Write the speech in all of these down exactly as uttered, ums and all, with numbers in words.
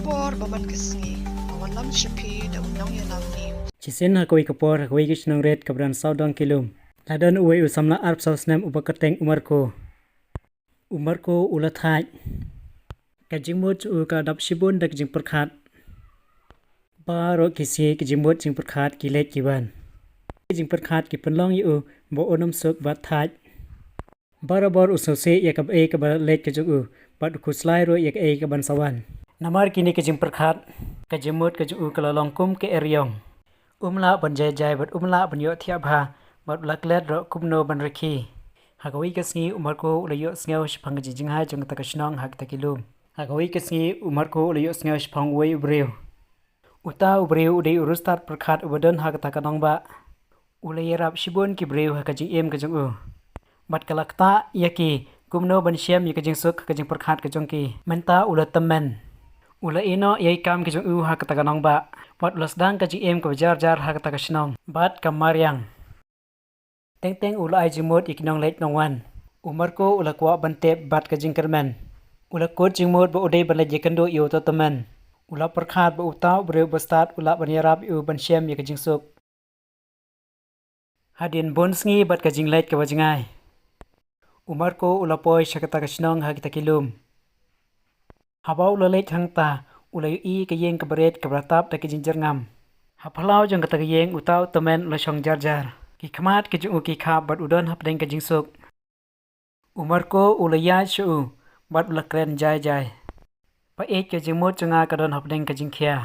Por ba man ka sngi, ka wallam sha phi da u nongïalam ni. Shisien ha kawei ka por, ha kawei ka shnong rit kaba don sawdong ki lum, la don uwei u samla arphew saw snem uba kyrteng u Marko. U Marko u la thait. Ka jingmut jong u ka dap shibun da ka jingpyrkhat. Baroh ki sngi ka jingmut jingpyrkhat ki leit ki wan. Ki jingpyrkhat ki pynlong ïa u ba un ym suk bad thait. Barabor u sngewsih ïa kaei kaba leit ka jong u, bad u khuslai ruh ïa kaei kaban sa wan. Namar kine ki jingpyrkhat, ka jingmut ka jong u ka la long kum ka eriong. Um lah ban jai jai bad um lah ban ïohthiah bha, bad u la klet ruh kumno ban rkhie. Ha kawei ka sngi u Marko u la ïohsngew shaphang ka jingjngai jong kata ka shnong ha kita ki lum. Ha kawei ka sngi u Marko u la ïohsngew shaphang uwei u briew. Uta u briew u dei u riewstad pyrkhat uba don ha kata ka nongbah. U la ïarap shibun ki briew ha ka jingim ka jong u. Bad ka la ktah ïa ki kumno ban shem ïa ka jingsuk ha ka jingpyrkhat ka jong ki. Mynta u la tymmen. U la ïehnoh ïa ki kam ki jong u ha kata ka nongbah. Bad u la sdang ka jingim kaba jar jar ha kata ka shnong. Bad ka mariang. Teng teng u la ai jingmut ïa ki nongleit nongwan. U Marko u la kwah ban tip bad ka jingkyrmen. U la kut jingmut ba u dei ban leit ïakynduh ïa uta u tymmen. U la pyrkhat ba uta u briew ba stad u lah ban ïarap ïa u ban shem ïa ka jingsuk. Hadien bun sngi bad ka jingleit kaba jngai, u Marko u la poi sha kata ka shnong ha kita ki lum. Haba u la leit hangta, u la ïohi ka ïing kaba rit kaba la tap da ka jingjyrngam. Ha phyllaw jong kata ka ïing uta u tymmen u la shong jar jar. Ki khmat ki jong u ki khap bad u don hapdeng ka jingsuk. U Marko u la ïaid sha u bad u la kren jai jai. Peit, ka jingmut jong nga ka don hapdeng ka jingkhia.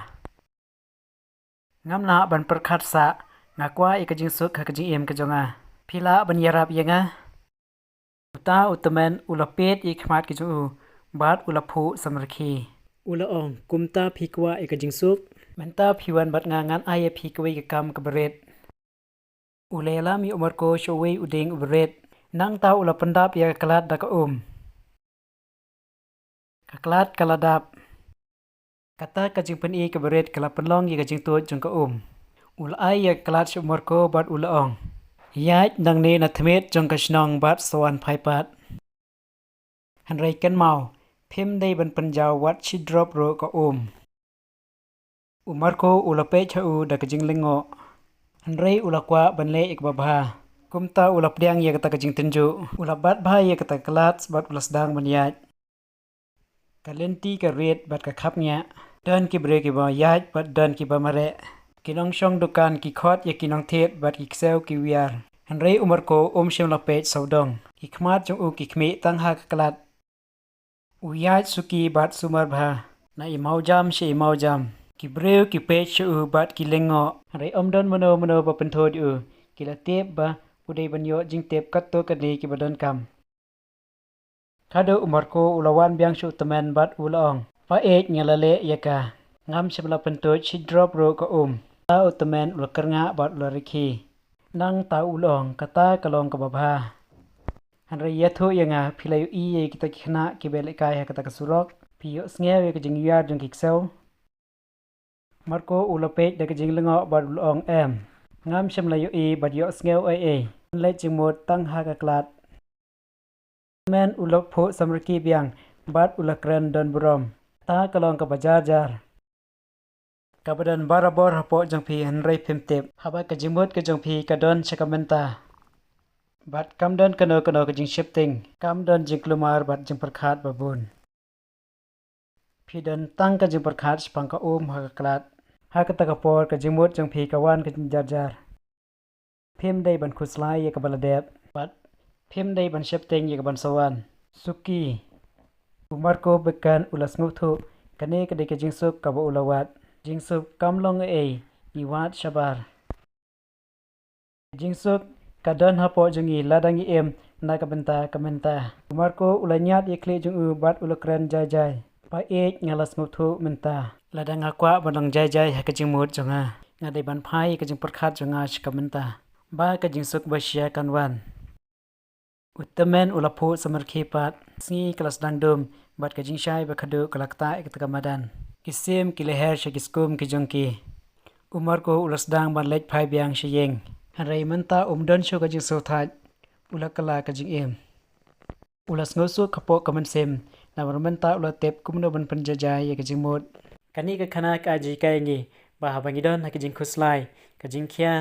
Ngam lah ban pyrkhat sah, nga kwah ïa ka jingsuk ha ka jingim ka jong nga. Phi lah ban ïarap ïa nga? Uta u tymmen u la peit ïa ki khmat ki jong u bad u la phuh samrkhie. U la ong, kumta phi kwah ïa ka jingsuk? Mynta phi wan bad nga, ngan ai ïa phi kawei ka kam kaba rit. U la ïalam ïa u Marko sha uwei u dieng uba rit. Nangta u la pyndap ïa ka klat da ka um. Ka klat ka la dap. Kata ka jingpyni kaba rit ka la pynlong ïa ka jingtuid jong ka um. U la ai ïa ka klat sha u Marko bad u la ong, ïaid nangne na thmiet jong ka shnong bad sa wan phai pat. Hynrei kynmaw, phim dei ban pynjaw wat shi drop ruh ka um. U Marko u la peit ha u da ka jinglyngngoh. Hynrei u la kwah ban leh ïa kaba bha. Kumta u la pdiang ïa kata ka jingtynjuh. U la bat bha ïa kata ka klat bad u la sdang ban ïaid. Ka lynti ka rit bad ka khapngiah. Don ki briew kiba ïaid bad don kiba mareh. Ki nongshong dukan ki khot ïa ki nongthied bad ki ksew ki wiar. Hynrei u Marko um shym la peit sawdong. Ki khmat jong u ki khmih tang ha ka klat. U ïaid suki bad sumar bha. Na i mawjam sha i mawjam. Ki briew ki peit sha u bad ki lyngngoh. Hynrei ym don mano mano ba pynthut ïa u. Ki la tip ba u dei ban ïoh jingtip katto katne kiba donkam. Haduh u Marko u la wan biang sha u tymmen bad u la ong, peit, nga la leh ïa ka. Ngam shym la pyntuid shi drop ruh ka um. Uta u tymmen u la kyrngah bad u la rkhie. Nangta u la ong, kata ka long kaba bha. Hynrei ïathuh ïa nga, phi la ïohi ïa kita ki khynnah kiba lehkai ha kata ka surok? Phi ïohsngew ïa ka jingwiar jong ki ksew? Marko u la peit da ka jinglyngngoh bad u la ong, em. Ngam shym la ïohi bad ïohsngew ei ei. Ngan leit jingmut tang ha ka klat. Tymmen u la phuh samrkhie biang bad u la kren don burom. Kata ka long kaba jar jar. Kaba don barabor hapoh jong phi hynrei phim tip. Haba ka jingmut ka jong phi ka don sha ka mynta. Bad kam don kano kano ka jingsheptieng. Kam don jingkulmar bad jingpyrkhat babun. Phi don tang ka jingpyrkhat shaphang ka um ha ka klat. Ha kata ka por ka jingmut jong phi ka wan ka jingjar jar. Phim dei ban khuslai ïa kaba la dep. Bad phim dei ban sheptieng ïa kaban sa wan. Suki. U Marko Bekan u la sngewthuh, kane ka dei ka jingsuk kaba u la wad. Jingsuk kam long ei, ngi wad shabar. Jingsuk ka don hapoh jong ngi lada ngi im na ka bynta ka mynta. U Marko u la ñiad ïa khlieh jong u bad u la kren jai jai. Peit, nga la sngewthuh mynta. Lada nga kwah ban long jai jai ha ka jingmut jong nga, nga dei ban phai ïa ka jingpyrkhat jong nga sha ka mynta ba ka jingsuk ba shia kan wan. U tymmen u la phuh samrkhie pat. Sngi ka la sdang dum bad ka jingshai ba khadduh ka la ktah ïa kata ka madan. Ki sim ki la her sha ki skum ki jong ki. U Marko u la sdang ban leit phai biang sha ïing. Hynrei mynta um don shuh ka jingsngewthait. U la kylla ka jingim. U la sngewsuk hapoh ka mynsiem namar mynta u la tip kumno ban pynjajai ïa ka jingmut. Kane ka khana ka ai jinghikai ïa ngi ba haba ngi don ha ka jingkhuslai, ka jingkhia,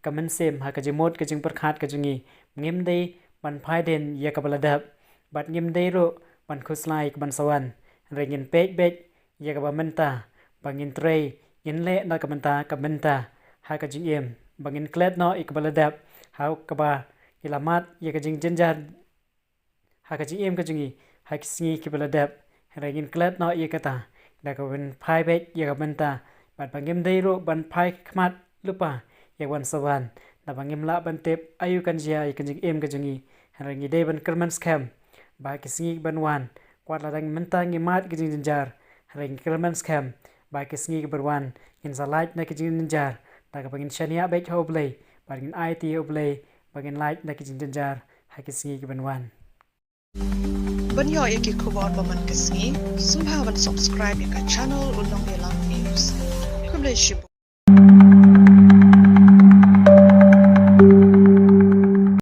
ka mynsiem, ha ka jingmut, ka jingpyrkhat ka jong ngi, ngim dei ban phai dien ïa kaba la dep, bad ngim dei ruh ban khuslai ïa ka ban sa wan. Hynrei ngin peit beit ïa kaba mynta, ba ngin trei, ngin leh na ka bynta ka bynta ha ka jingim, ba ngin klet noh ïa kaba la dep, ha kaba ngi la mad ïa ka jingjynjar ha ka jingim ka jong ngi ha ki sngi kiba la dep. Hynrei ngin klet noh ïa kata da kaba ngin phai beit ïa ka bynta, bad ba ngim dei ruh ban phai khmat lypa ïa ka ban sa wan, naba ngim lah ban tip aïu kan jia ïa ka jingim ka jong ngi. Hynrei ngi dei ban kyrmen skhem ba ki sngi kiban wan, wat la dang mynta ngi mad ka jingjynjar, hynrei ngi kyrmen skhem ba ki sngi kiban wan ngin sa lait na ka jingjynjar da kaba ngin shaniah beit ha U Blei, bad ngin aiti ïa U Blei ba ngin lait na ka jingjynjar ha ki sngi kiban wan. Ban ïoh ïa ki khubor ba man ka sngi, sngewbha ban subscribe ïa ka channel U Nongïalam News. Khublei shibun.